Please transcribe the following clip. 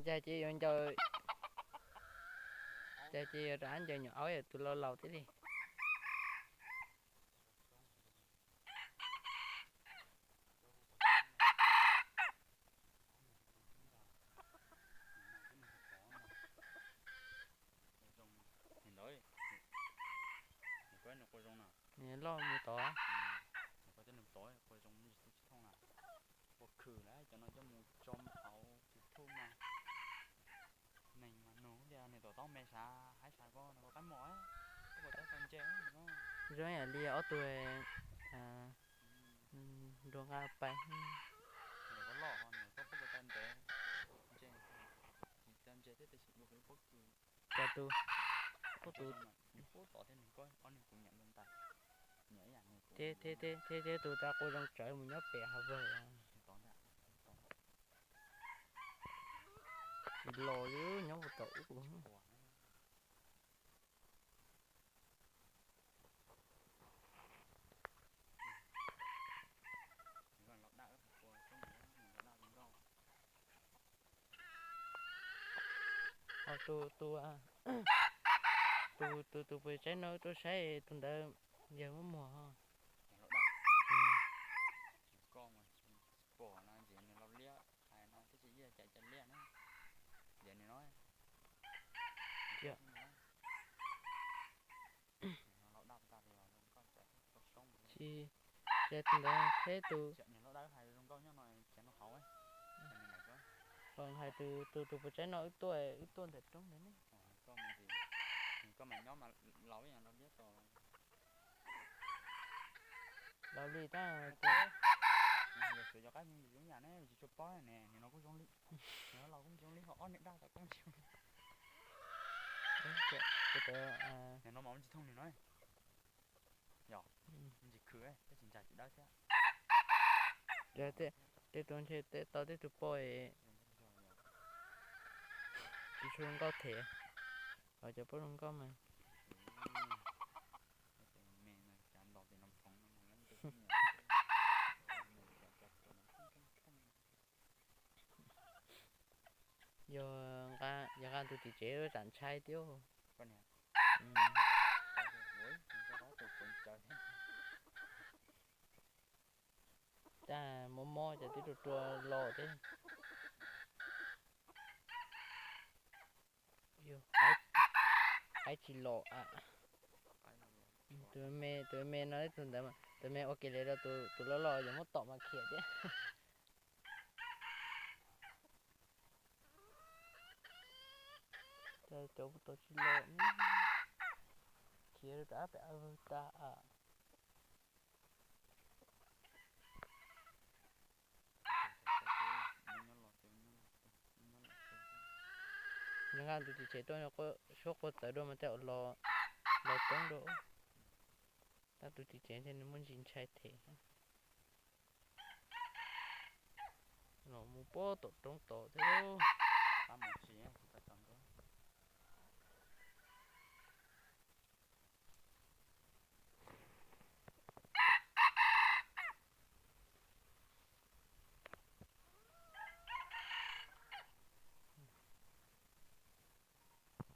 Cas ces yuav ncaws, cas ces yuav rov ncaws nyuam aub tus laus laus thiab li. Nws loj mus tod. Ua khwm lawm cov no coj mus tso hauv YouTube mas neeg mas nug tias nws tom taub me sav haib sav ko no qaib mom, koj puas tau tau ntse no. Zoo yam li ob tug nrog nqa pais. Lawm koj loj ho nws koj puas tau ntev ntse, tsis tau ntse thiab tiam sis dua lub pob kws. Cas tus, tus, thiab thiab thiab tus rau qhov zoo tsawv mus nyob pem hav vawg. Tsis los li nyob puag tom ub. Ho tus, tus, tus, tus, tus pes tsaib no tuaj saib tus ntawd yawg muab muag ho. Pom no ntxiv nws laus liab, hais no twb tsis ib yam cais cov liab na. Ntxiv nws no, laus daj tas li os, zoo nkauj tsis, ces tus ntawd thiab tus, nws laus daj hais zoo nkauj nyob no, ces no hauv, hais tus, tus, tus puas tsaib no wb tuaj, wb tuaj ntawm roob ntawd ne. Koj mas nyob mas laus ib yam laus liab tod. Laus li tab, yog xyuas cov qaib zoo yam ne, tsis tshua paub ne, nim no kuj zoo li, nim no los kuj zoo li ho ob niag daj tom kuj zoo li. Nim no mas ua tsis thooj nim no. Yog, ntsis khwv, tab sis ntsa tsis dawb thiab. Tej tus ntshe tau tej tus poj, tsis tshua zoo nkauj them, ho cov poj zoo nkauj mas. Yog, yog nqa tus tim tsev tsam ntshai thiab. Cas mob mob ces twb rua rua los thiab. Qaib tsis los. Tus me, tus me no ib tug ntawd, tus me ua kiag li rau tus loj loj yuav muab tom mas khiav thiab. Cov puas tau tsis los, khiav rau rov pem av vwg tag. Nqa tus tim tsev tuaj suab qua txawv dua mas tej zaum los coob dua. Tab tus tim tsev ntshe nws muaj ntsis ntshai them. Los mus puag tom roob tod thiab. Tab mus tsis, tsis tau